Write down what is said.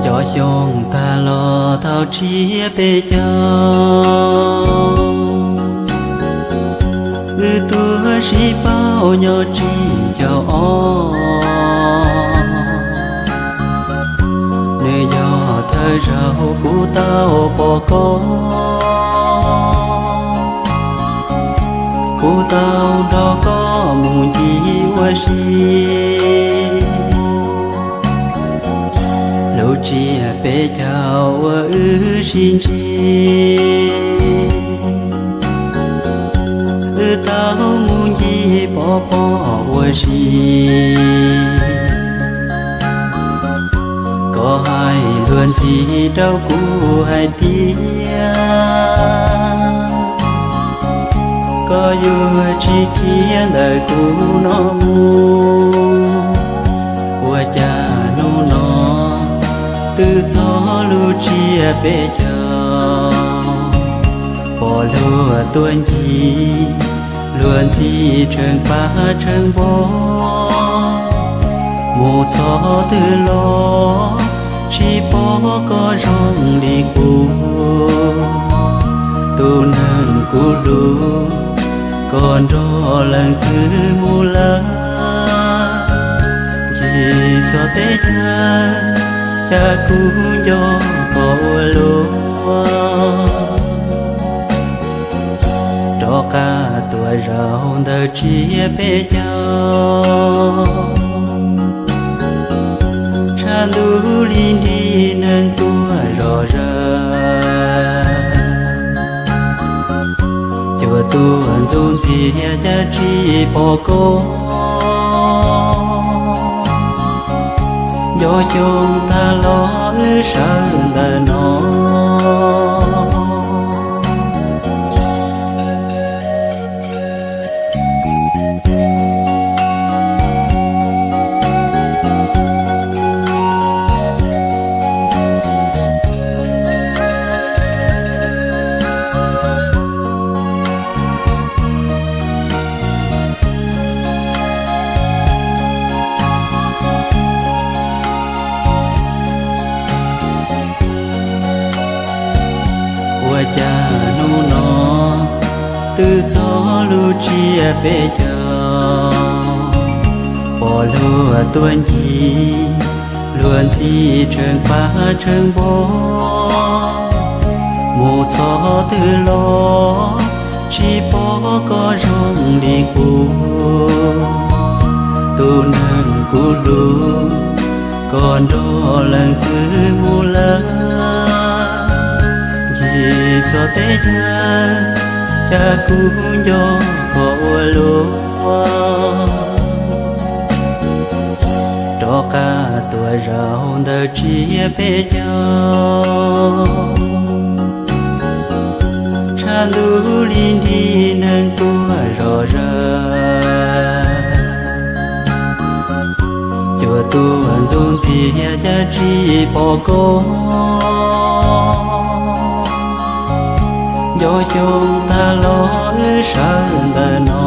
Cov xyoo tag los tau tsiab peb caug, wb tuaj sib paub nyob tsib caug ob. Nws yog thawj zaug kuv tau pom koj, kuv tau nrog koj mus ncig ua si. Lub tsiab peb caug uas wb sib ntsib, wb tau mus ncig pov pob ua si. Koj hais luag ntxhi rau kuv hais tias, koj yuav tsis khiav ntawm kuv no mus. Ua cas hnub no twb txog lub tsiab peb caug, pom luag tuaj ncig, luag ntxhi tsheej pab tsheej npog, mus txog twg los tsis pom koj zoo li kuv. Tus neeg kuv hlub, koj nrog leej twg mus lawm? Ncig txog teb chaws, cas kuv nco koj ua luaj. Rov qab tuaj zaum ntawm tsiab peb caug, tshav ntuj li nrig neeg tuaj zom zaws. Cuaj tuaj ntxoov ntxiag cas tsis pom koj, nco xyoo tag los wb sawv ntawm no. Ua cas hnub no twb txog lub tsiab peb caug, pom luag tuaj ncig, luag ntxhi tsheej pab tsheej npog, mus txog twg los tsis pom koj zoo li kuv. Tus neeg kuv hlub, koj nrog leej twg mus lawm? Ncig txog teb chaws, cas kuv nco koj ua luaj. Rov qab tuaj zaum ntawm tsiab peb caug, tshav ntuj li nrig neeg tuaj zom zaws. Cuaj tuaj ntxoov ntxiag cas tsis pom koj, nco xyoo tag los wb sawv ntawm no.